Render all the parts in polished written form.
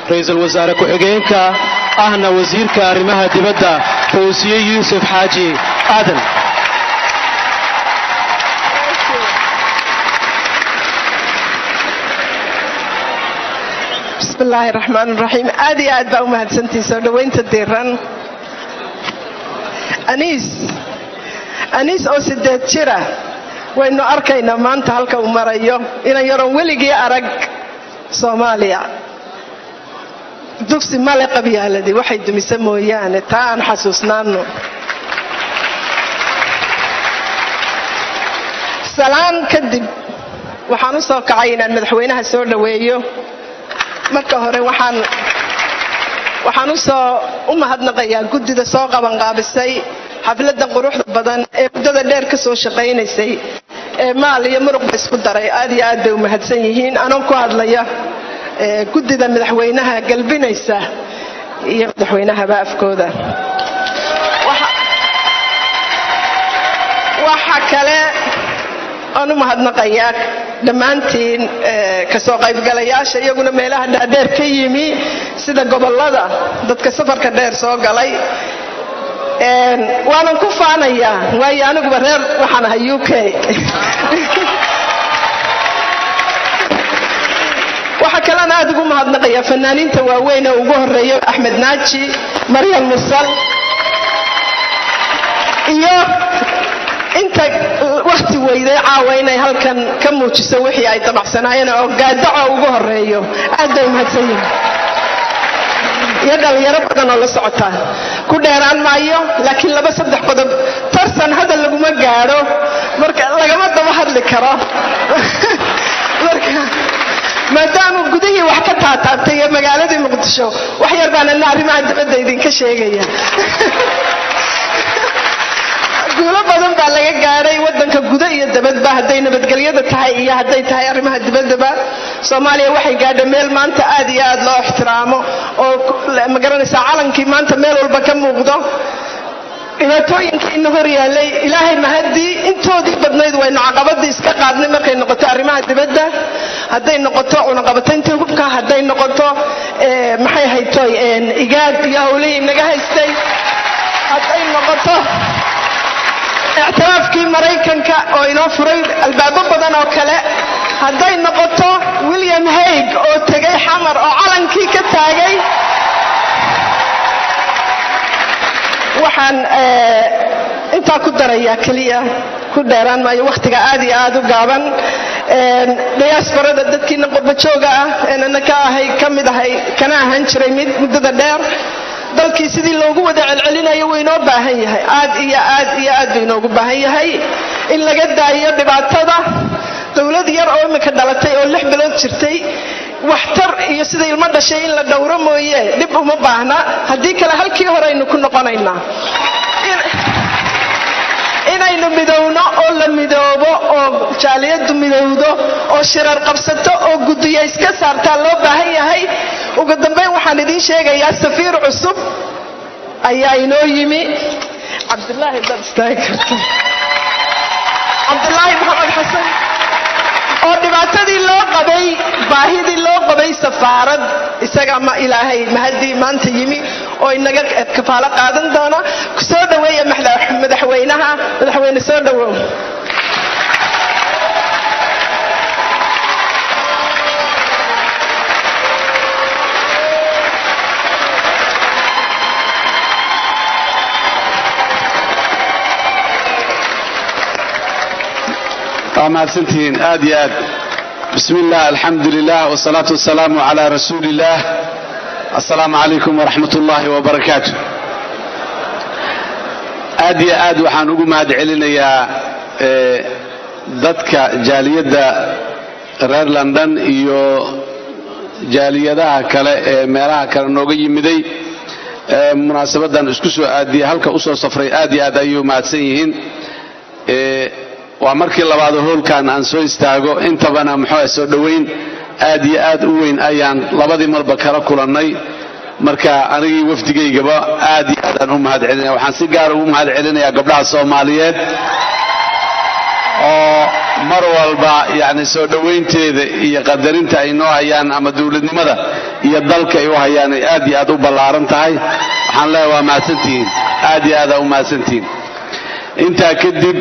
Ra-iisul wasaare ku-xigeenka ahna wasiirka arrimaha dibadda, Fawsiye Yuusuf Xaaji Aadan. Bismi illaahi raxmaan raxiim. Aad iyo aad baa u mahadsantihin soo dhowaynta diiran. Aniis, Aniis oo 8 jira waynu arkaynaa maanta halka uu marayo, inan yaroon weligii arag Soomaaliya. Dugsi male qabyaaladii waxay dumisa mooyaane, taa aan xasuusnaano. Salaan kadib, waxaan u soo kacay inaan madaxweynaha soo dhoweeyo. Marka hore waxaan usoo u mahadnaqayaa guddida soo qabanqaabisay xafladdan quruxda badan ee muddada dheer ka soo shaqaynaysay ee maal iyo muruqba isku daray. Aad iyo aad bay u mahadsan yihiin, anoo ku hadlaya guddida madaxweynaha galbinaysa iyo madaxweynahaba afkooda. Waxa kale aan u mahadnaqayaa dhammaantiin kasoo qaybgalayaasha iyaguna meelaha dhaadheer ka yimi, sida gobollada, dadka safarka dheer soo galay. Waanan ku faanayaa, waayo aniguba reer waxaan ahay UK. Waxaa kalean aad ugu mahadnaqayaa fanaaniinta waaweyn ee ugu horeeya Axmed Naaji, Maryam Musal iyo inta wakhti weyday caawa inay halkan ka muujiso wixii ay damacsanaayeen, oo Gaadaco ugu horeeyo. Aad bay umahadsan yihin, iyo dhalinyaro badan oo la socotaa. Ku dheeraan maayo, laakiin laba saddex qodob. Tarsan hadal laguma gaadho, marka lagama daba hadli karo. Marka maadaama gudihii wax ka taataabtay ee magaaladii Muqdisho, wax yar baan ana arrimaha dibadda idinka sheegaya. Guulo badan baa laga gaadhay wadanka, gudo iyo dabadba, hadday nabadgelyada tahay iyo hadday tahay arrimaha dibaddaba. Soomaaliya waxay gaadhay meel maanta aad iyo aad loo ixtiraamo oo, ma garanaysaa, calankii maanta meel walba ka muuqdo. Dhibaatooyinkii ina hor yaalay, Ilaahay mahadii, intoodii badnayd waynu caqabadii iska qaadnay, markay noqoto arrimaha dibadda, hadday noqoto cunaqabatayntii hubka, hadday noqoto, maxay haytoy, IGAD iyo howlihii naga haystay, hadday noqoto ictiraafkii Maraykanka oo inoo furay albaabo badan oo kale, hadday noqoto William Hague oo tegay Xamar oo calankii ka taagay. Waxaan intaa ku darayaa keliya, ku dheeraan maayo, wakhtiga aad iyo aad u gaaban. Diasporada, dadkiina qurbajooga ah eenana ka ahay, ka mid ahay, kana ahaan jiray mid muddada dheer, dalkii sidii loogu wada celcelinayo wuu inoo baahan yahay. Aad iyo aad iyo aad buu inoogu baahan yahay in laga daayo dhibaatada. Dowlad yar oo imika dhalatay oo 6 bilood jirtay, waxtar iyo sida ilmo dhashay in la dhowro mooye, dhib uma baahna. Haddii kale halkii hore aynu ku noqonaynaa. Inaynu midowno oo la midoobo oo jaaliyadu midowdo oo shirar qabsato oo guddiya iska saartaa loo baahan yahay. Ugu dambayn, waxaan idiin sheegayaa safiir cusub ayaa inoo yimi. Cabdilaahi, dad istaagi karta, Cabdilaahi Maxamed Xasan, oo dhibaatadii loo qabay, baahidii loo qabay safaarad, isaga ma Ilaahay mahadii maanta yimi oo inaga kafaalo qaadan doona. Soo dhaweeya madaxweynaha. Madaxweyne, soo dhawow. Waa mahadsantihiin aad iyo aad. Bismi illah, alxamdu lilah, wsalaatu wasalaamu cala rasuuli illah. Assalaamu calaykum waraxmat ullaahi wabarakaatu. Aad iyo aad waxaan ugu mahad celinayaa dadka jaaliyadda reer London iyo jaaliyadaha kale ee meelaha kale nooga yimiday, munaasabadan isku soo aadiyey, halka usoo safray. Aad iyo aad ayay mahadsan yihiin. Waa markii labaado hoolkan aan soo istaago. Intabana muxuu soo dhoweyn aad iyo aad u weyn ayaan labadii marba kala kulannay. Marka anigii wafdigaygaba aad iyo aad aan u mahad celinaya. Waxaan si gaara ugu mahad celinayaa gabdhaha Soomaaliyeed oo mar walba yani soo dhowaynteeda iyo qadarinta ay noo hayaan ama dowladnimada Iyo dalka ay u hayaan ay aad iyo aad u ballaaran tahay. Waxaan leeyahay, waa mahadsantihiin, aad iyo aad aa u mahadsantihiin. Intaa kadib,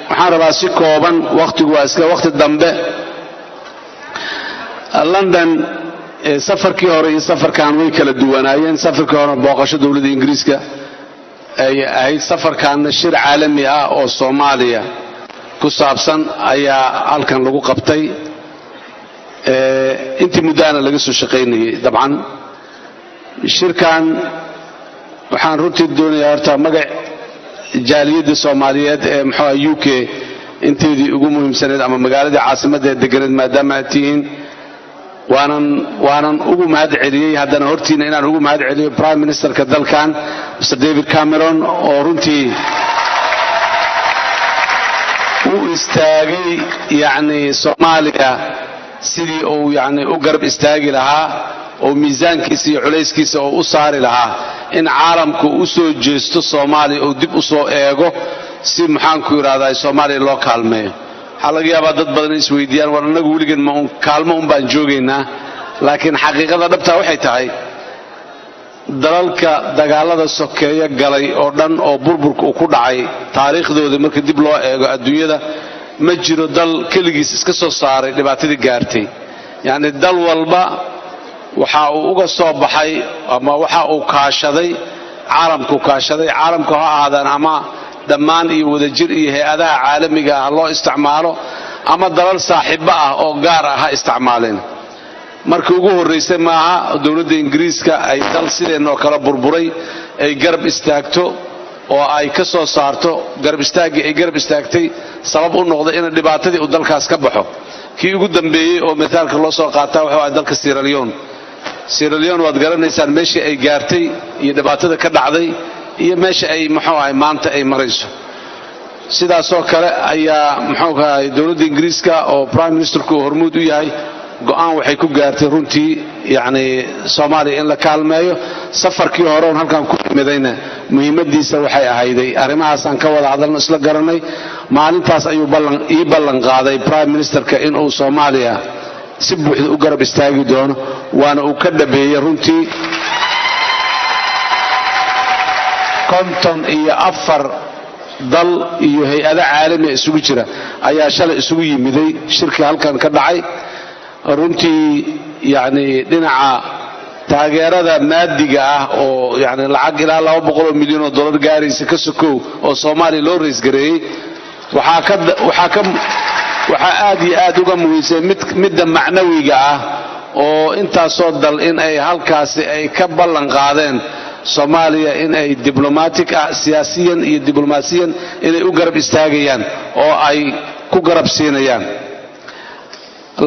waxaan rabaa si kooban, wakhtigu waa iska wakhti dambe. London safarkii hore iyo safarkan way kala duwanaayeen. Safarkii hore booqasho dowladda Ingiriiska ay ahayd, safarkanna shir caalami ah oo Soomaaliya ku saabsan ayaa halkan lagu qabtay, intii muddaana laga soo shaqaynayay. Dabcan shirkan waxaan runtii doonayaa horta magac jaaliyadda Soomaaliyeed ee muxuu UK inteedii ugu muhiimsaneed ama magaaladii caasimadda ee deganeed maadaama aad tihiin, waanan ugu mahad celiyey. Haddana hortiina inaan ugu mahad celiyo Prime Ministerka dalkan, Mr David Cameron, oo runtii u istaagay yacni Soomaaliya sidii uu yacni u garab istaagi lahaa oo miisaankiisa iyo culayskiisa oo u saari lahaa in caalamku u soo jeesto Soomaaliya oo dib u soo eego si, maxaanku idhahdaa, Soomaaliya loo kaalmeeyo. Waxaa laga yaabaa dad badan in isweydiiyaan, war annagu weligan ma un kaalmo un baan joogaynaa? Laakiin xaqiiqada dhabtaa waxay tahay, dalalka dagaalada sokeeyo galay oo dhan oo burburka uu ku dhacay, taariikhdooda marka dib loo eego adduunyada, ma jiro dal keligiis iska soo saaray dhibaatadii gaartay. Yacni dal walba waxa uu uga soo baxay ama waxa uu kaashaday caalamku, kaashaday caalamku ha ahaadaan ama dhammaan iyo wadajir iyo hay-adaha caalamiga ah loo isticmaalo ama dalal saaxiibbo ah oo gaar ah ha isticmaaleen. Markii ugu horraysay maaha dowladda Ingiriiska ay dal sideenna oo kale burburay ay garab istaagto oo ay ka soo saarto. Garab istaaggii ay garab istaagtay sabab u noqday in dhibaatadii uu dalkaas ka baxo. Kii ugu dambeeyey oo mithaalka loo soo qaataa wuxuu ahay dalka Sierra Leone. Sierra Leone waad garanaysaan meeshii ay gaartay iyo dhibaatada ka dhacday iyo meesha ay, muxuu ahay, maanta ay marayso. Sidaasoo kale ayaa, muxuu ahay, dowladda Ingiriiska oo Prime Ministerku uu hormuud u yahay go'aan waxay ku gaartay runtii yacni Soomaaliya in la kaalmeeyo. Safarkii hore oon halkan ku imidayna muhiimadiisa waxay ahayday arrimahaasaan ka wada hadalno, isla garanay. Maalintaas ayuu ballan ii ballan qaaday Prime Ministerka inuu Soomaaliya si buuxda u garab istaagi doono, waana uu ka dhabeeyey runtii. 54 dal iyo hay-ado caalamiya isugu jira ayaa shalay isugu yimiday shirkii halkan ka dhacay. Runtii yacni dhinaca taageerada maadiga ah oo yani lacag ilaa 200 milyan oo dollar gaaraysa ka sokow oo Soomaaliya loo raise gareeyey, waxaa ka waxaa ka waxaa aad iyo aad uga muhiimsan mid midda macnawiga ah oo intaasoo dal in ay halkaasi ay ka ballan qaadeen Soomaaliya in ay diblomatic ah, siyaasiyan iyo diblomaasiyan inay u garab istaagayaan oo ay ku garab siinayaan.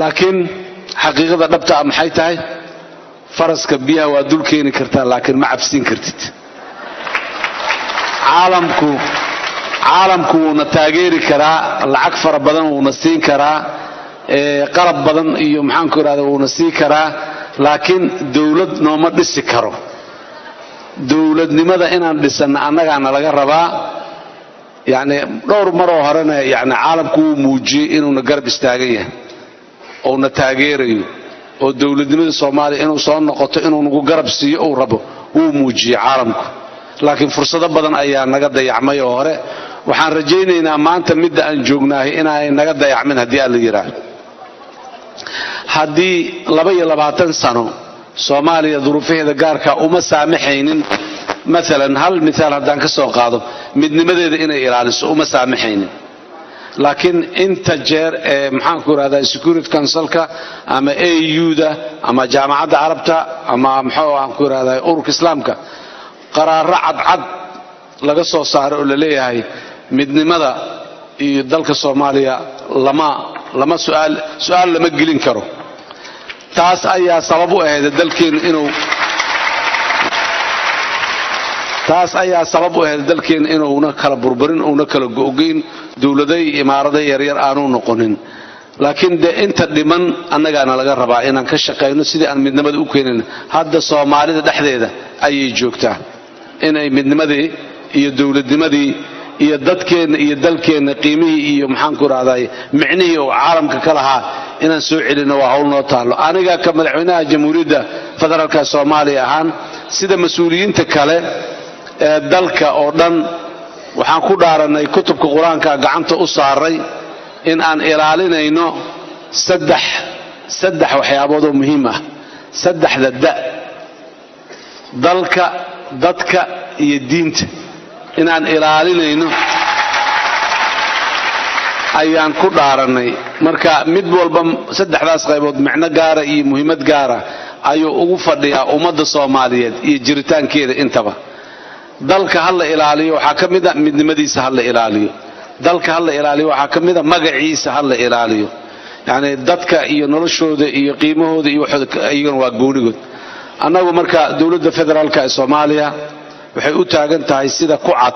Laakiin xaqiiqada dhabta ah maxay tahay? Faraska biyaha waa dul keeni kartaa, laakiin ma cabsiin kartid. Caalamku wuuna taageeri karaa, lacag fara badan wuuna siin karaa, qalab badan iyo, maxaanku idhahda, wuuna sii karaa, laakiin dowlad nooma dhisi karo. Dowladnimada inaan dhisanna annagaana laga rabaa. Yacni dhowr maroo horena yani caalamku wuu muujiyey inuuna garab istaagan yahay ouna taageerayo oo dowladnimada Soomaaliya inuu soo noqoto, inuu nagu garab siiyo uu rabo, wuu muujiyey caalamku. Laakiin fursado badan ayaa naga dayacmay oo hore. Waxaan rajaynaynaa maanta midda aan joognaahay inaanay naga dayacmin haddii aan la yidhaahdo. Haddii 22 sano Soomaaliya duruufaheeda gaarka uma saamaxaynin, maalan hal mithaal haddaan ka soo qaado, midnimadeeda inay ilaaliso uma saamaxaynin. Laakiin inta jeer ee, maxaanku idhahdaa, Security Councilka ama AU-da ama Jaamacadda Carabta ama, muxuu aan ku idhahdaa, Ururka Islaamka qaraaro cadcad laga soo saaray oo la leeyahay midnimada iyo dalka Soomaaliya lama su'aal su'aal lama gelin karo, taas ayaa sabab u ahayd dalkeennu inuu taas ayaa sabab u ahayd dalkeennu inuuna kala burburin, uuna kala go'goyn, dowladay imaarada yaryar aanu noqonin. Laakiin dee inta dhiman annagaana laga rabaa inaan ka shaqayno sidii aan midnimada u keenin. Hadda Soomaalida dhexdeeda ayay joogtaa inay midnimadii iyo dowladnimadii. Iyo dadkeenna iyo dalkeenna qiimihii iyo, maxaanku rahday, micnihii oo caalamka ka lahaa inaan soo celinno waa hawl noo taallo. Aniga ka madaxweynaha Jamhuuriyadda Federaalka Soomaaliya ahaan, sida mas-uuliyiinta kale ee dalka oo dhan, waxaan ku dhaarannay, kutubka Qur-aanka gacanta u saaray, in aan ilaalinayno saddex waxyaabood oo muhiim ah, saddexda da: dalka, dadka iyo diinta, inaan ilaalinayno ayaan ku dhaarannay. Marka mid walba saddexdaas qaybood micno gaara iyo muhiimad gaara ayuu ugu fadhiyaa ummadda Soomaaliyeed iyo jiritaankeeda intaba. Dalka ha la ilaaliyo waxaa ka mid a midnimadiisa ha la ilaaliyo. Dalka ha la ilaaliyo waxaa ka mid a magaciisa ha la ilaaliyo. Yacni dadka iyo noloshooda iyo qiimahooda iyo waxooda iyagana waa goonigood. Annagu marka dowladda federaalka ee Soomaaliya waxay u taagan tahay sida ku cad,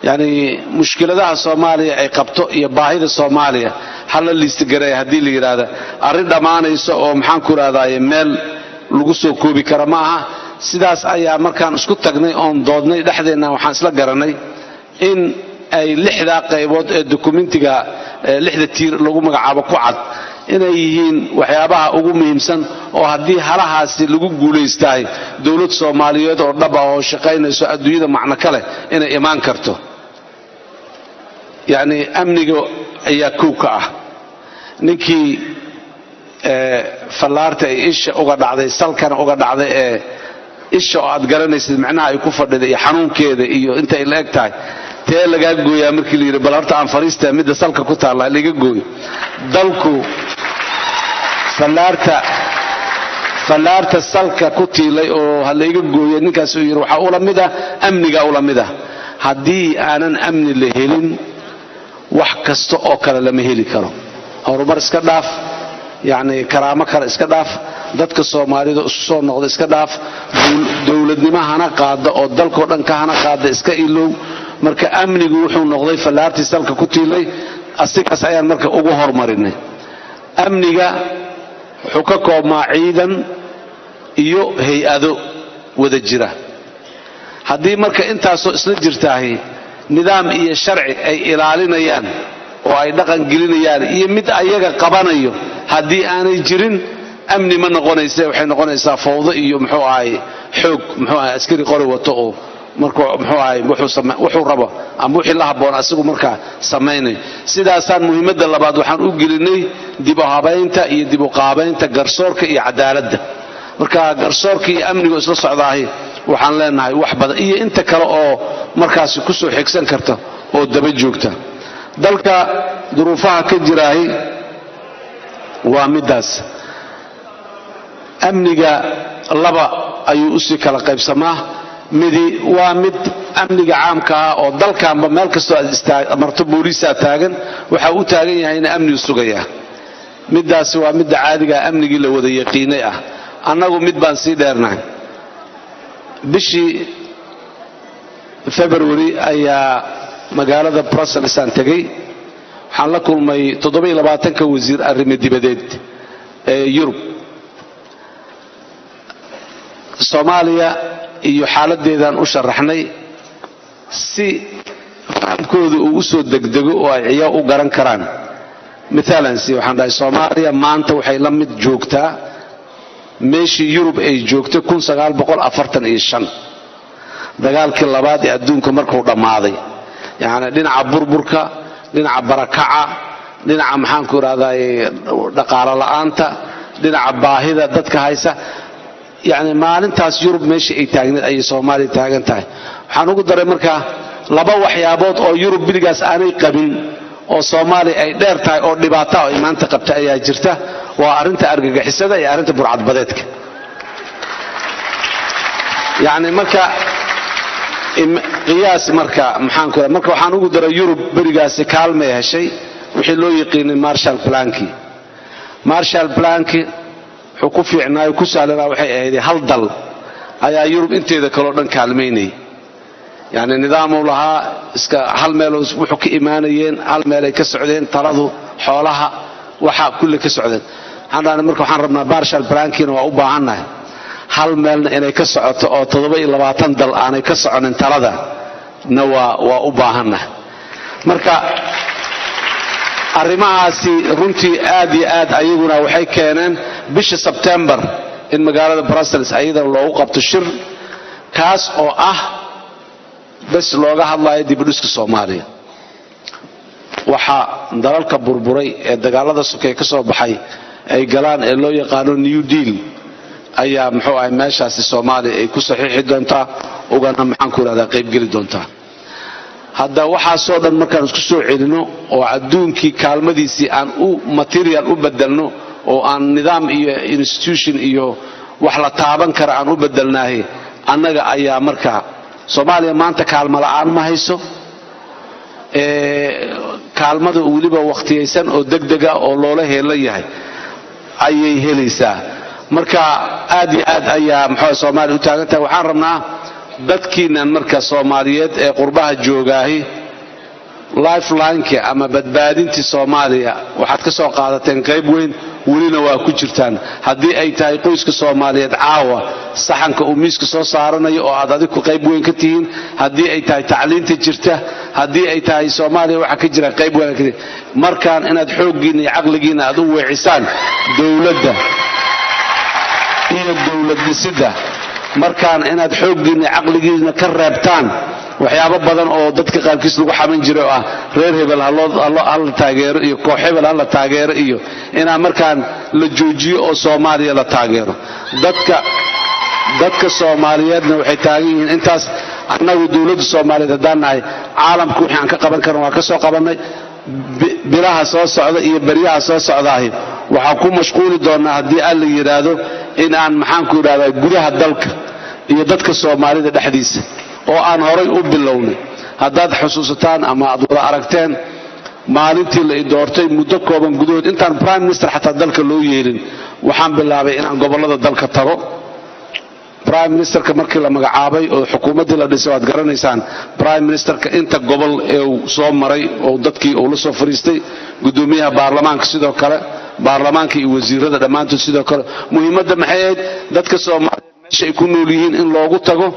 yacni mushkiladaha Soomaaliya ay qabto iyo baahida Soomaaliya hala liistigareeya haddii la yidhaahda, arrin dhammaanaysa oo, maxaan ku idhahdaye, meel lagu soo koobi kara ma aha. Sidaas ayaa markaan isku tagnay oon doodnay dhexdeenna, waxaan isla garanay in ay lixdaa qaybood ee dokumentiga lixda tiir lagu magacaabo ku cad inay yihiin waxyaabaha ugu muhiimsan, oo haddii halahaasi lagu guulaystahay, dowlad Soomaaliyeed oo dhab ah oo shaqaynayso, adduunyada macno ka leh, inay imaan karto. Yacni amniga ayaa kow ka ah. Ninkii fallaarta ay isha uga dhacday, salkana uga dhacday, ee isha oo aad garanaysid macnaha ay ku fadhida iyo xanuunkeeda iyo inta ay la eg tahay, tee lagaa gooyaa markii la yidhi, bal horta aan fariista midda salka ku taalla laga gooyo. Dalku fallaarta salka ku tiilay oo ha layga gooyo ninkaas uu yidhi, waxaa ula mid ah amniga ula mid ah. Haddii aanan amni la helin, wax kasta oo kale lama heli karo. Horumar iska dhaaf, yacni karaamo kale iska dhaaf, dadka Soomaalida isu soo noqda iska dhaaf, dowladnimo hana qaada oo dalkao dhan ka hana qaada iska ilow. Marka amnigu wuxuu noqday fallaartii salka ku tiilay. Asigaas ayaan marka ugu hormarinay. Amniga wuxuu ka koobmaa ciidan iyo hay-ado wada jira. Haddii marka intaasoo isla jirtaahi nidaam iyo sharci ay ilaalinayaan oo ay dhaqan gelinayaan iyo mid ayaga qabanayo haddii aanay jirin, amni ma noqonayse, waxay noqonaysaa fawdo iyo, muxuu ahay, xoog, muxuu ahay, askari qori wato oo markuu, muxuu ahay, wuxuu rabo ama wixii la habboon asigu markaa samaynayo. Sidaasaan muhiimadda labaad waxaan u gelinay dib u habaynta iyo dib u qaabaynta garsoorka iyo cadaaladda. Marka garsoorka iyo amnigu isla socdaahi, waxaan leenahay wax badan iyo inta kale oo markaasi ku soo xigsan karta oo daba joogta. Dalka duruufaha ka jiraahi waa middaas. Amniga laba ayuu usii kala qaybsamaa. Midi waa mid amniga caamka ah oo dalkanba meel kastoo aad marto booliisaa taagan, waxa u taagan yahayna amnigu sugayaa. Middaasi waa midda caadigaa, amnigii la wada yaqiinay ah. Annagu mid baan sii dheernahay. Bishii February ayaa magaalada Brussels aan tegey. Waxaan la kulmay 27-ka wasiir arrimo dibadeed ee Yurub. Soomaaliya iyo xaaladdeedaan u sharaxnay si fahamkooda uu u soo degdego oo ay ciyaa u garan karaan. Maalan si waxaan dhahay, Soomaaliya maanta waxay la mid joogtaa meeshii Yurub ay joogtay 1945, dagaalkii labaad ee adduunka markuu dhammaaday. Yacni dhinaca burburka, dhinaca barakaca, dhinaca, maxaanku idhahdaye, dhaqaalo la'aanta, dhinaca baahida dadka haysa, yacni maalintaas Yurub meeshii ay taagneed ayay Soomaaliya taagan tahay. Waxaan ugu daray markaa laba waxyaabood oo Yurub biligaas aanay qabin oo Soomaaliya ay dheer tahay oo dhibaata oo ay maanta qabta ayaa jirta: waa arrinta argagixisada iyo arrinta burcadbadeedka. Yacni marka qiyaas marka, maxaan ku, marka waxaan ugu daray Yurub berigaasi kaalmay heshay, wixii loo yiqiinay Marshall Planki. Marshall Planki wuxuu ku fiicnaayo, ku sahlanaa, waxay ahayd hal dal ayaa Yurub inteeda kaleo dhan kaalmaynayay. Yacni nidaamuu lahaa iska hal meel wuxuu ka imaanayeen, hal meelay ka socdeen taladu, xoolaha, waxa kulli ka socdeen. Waxaan dhahnay marka waxaan rabnaa Marshall Plankina waa u baahannahay, hal meelna inay ka socoto oo 27 dal aanay ka soconin talada. Na waa u baahannahay. Marka arrimahaasi runtii aad iyo aad ayaguna waxay keeneen bisha Sebtembar in magaalada Brussels ayadana loogu qabto shir, kaas oo ah bes looga hadlayo dibudhiska Soomaaliya. Waxaa dalalka burburay ee dagaalada sokey ka soo baxay ay galaan ee loo yaqaano New Deal ayaa, muxuu ahay, meeshaasi Soomaaliya ay ku saxiixi doontaa, ugana, maxaan ku idhahdaa, qaybgeli doontaa. Hadda waxaasoo dhan markaan isku soo celinno oo adduunkii kaalmadiisii aan u material u bedelno oo aan nidaam iyo institution iyo wax la taaban kara aan u bedelnaahi, annaga ayaa markaa Soomaaliya maanta kaalmo la'aan ma hayso. Kaalmada weliba wakhtiyaysan oo degdega oo loola heelan yahay ayay helaysaa. Marka aad iyo aad ayaa, muxuu, Soomaaliya u taagan tahay. Waxaan rabnaa dadkiinan marka Soomaaliyeed ee qurbaha joogaahi, lifeline-ki ama badbaadintii Soomaaliya waxaad ka soo qaadateen qayb weyn, welina waa ku jirtaan. Haddii ay tahay qoyska Soomaaliyeed caawa saxanka uu miiska soo saaranayo oo aad adiku qayb weyn ka tihiin, haddii ay tahay tacliinta jirta, haddii ay tahay Soomaaliya waxaa ka jira qayb weyn, markaan inaad xooggiinna iyo caqligiinna aad u weecisaan dowladda iyo dowlad dhisidda, markaan inaad xooggiinna iyo caqligiinna ka reebtaan waxyaabo badan oo dadka qaarkiis lagu xaman jiray oo ah reer hebel hala taageero iyo koox hebel hala taageero, iyo inaa markaan la joojiyo oo Soomaaliya la taageero. Dadka Soomaaliyeedna waxay taagan yihiin intaas. Annagu dowladda Soomaaliyeed haddaan nahay, caalamka wixii aan ka qaban karna waa ka soo qabannay. Bilaha soo socda iyo beryaha soo socdaahi waxaan ku mashquuli doonnaa, haddii Alla yidhaahdo, in aan, maxaanku idhahdaa, gudaha dalka iyo dadka Soomaalida dhexdiisa oo aan horay u bilownay. Haddaad xusuusataan ama aad wada aragteen, maalintii la i doortay muddo kooban gudahood, intaan prime minister xataa dalka loo yeelin, waxaan bilaabay inaan gobollada dalka tago. Prime ministerka markii la magacaabay oo xukuumaddii la dhisay, waad garanaysaan prime ministerka inta gobol ee uu soo maray oo dadkii uu la soo fariistay, guddoomiyaha baarlamaanka sidoo kale, baarlamaanka iyo wasiirada dhammaantood sidoo kale. Muhiimadda maxay ahayd? Dadka Soomaaliyeed meesha ay ku nool yihiin in loogu tago,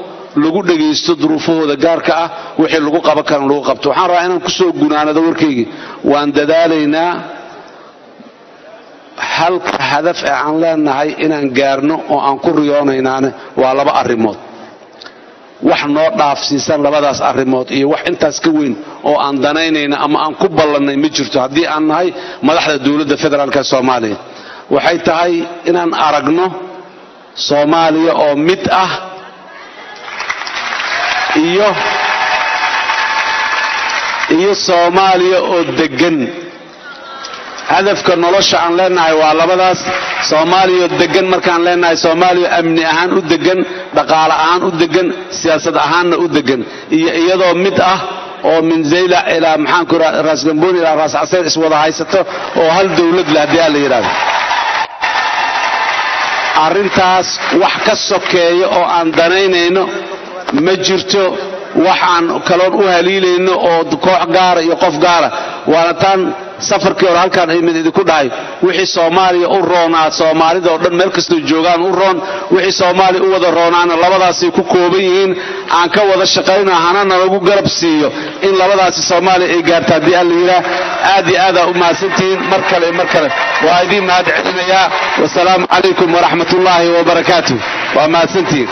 lagu dhagaysto duruufahooda gaarka ah, wixii lagu qaban karan lagu qabto. Waxaan rabaa inaan kusoo gunaanado warkaygii. Waan dadaalaynaa. Halka hadaf ee aan leenahay inaan gaarno oo aan ku riyoonaynaane waa laba arrimood. Wax noo dhaafsiisan labadaas arrimood iyo wax intaas ka weyn oo aan danaynayna ama aan ku ballannay ma jirto. Haddii aan nahay madaxda dowladda federaalka Soomaaliya, waxay tahay inaan aragno Soomaaliya oo mid ah iyo Soomaaliya oo deggan. Hadafka nolosha aan leenahay waa labadaas. Soomaaliya degan markaan leenahay, Soomaaliya amni ahaan u degan, dhaqaale ahaan u degan, siyaasad ahaanna u degan, iyo iyadoo mid ah oo min Zaylac ilaa, maxaanku, Raas Gambooni ilaa Raas Caseyr iswada haysato oo hal dowlad leh, haddii aan la yidhahdo. Arrintaas wax ka sokeeya oo aan danaynayno ma jirto, wax aan kaloon u haliilayno oo koox gaara iyo qof gaara. Waana taan safarkii hore halkaan imid idinku dhahay: wixii Soomaaliya u roonaa, Soomaalida oo dhan meel kastoo joogaan u roon, wixii Soomaaliya u wada roonaana labadaasay ku kooban yihiin. Aan ka wada shaqayno, hana nalagu garab siiyo in labadaasi Soomaaliya ay gaarto, haddii Alla yidhaah. Aad iyo aadaa u mahadsantihiin. Mar kale iyo mar kale waa idiin mahad celinayaa. Wasalaamu calaykum waraxmatullaahi wabarakaatu. Waa mahadsantihiin.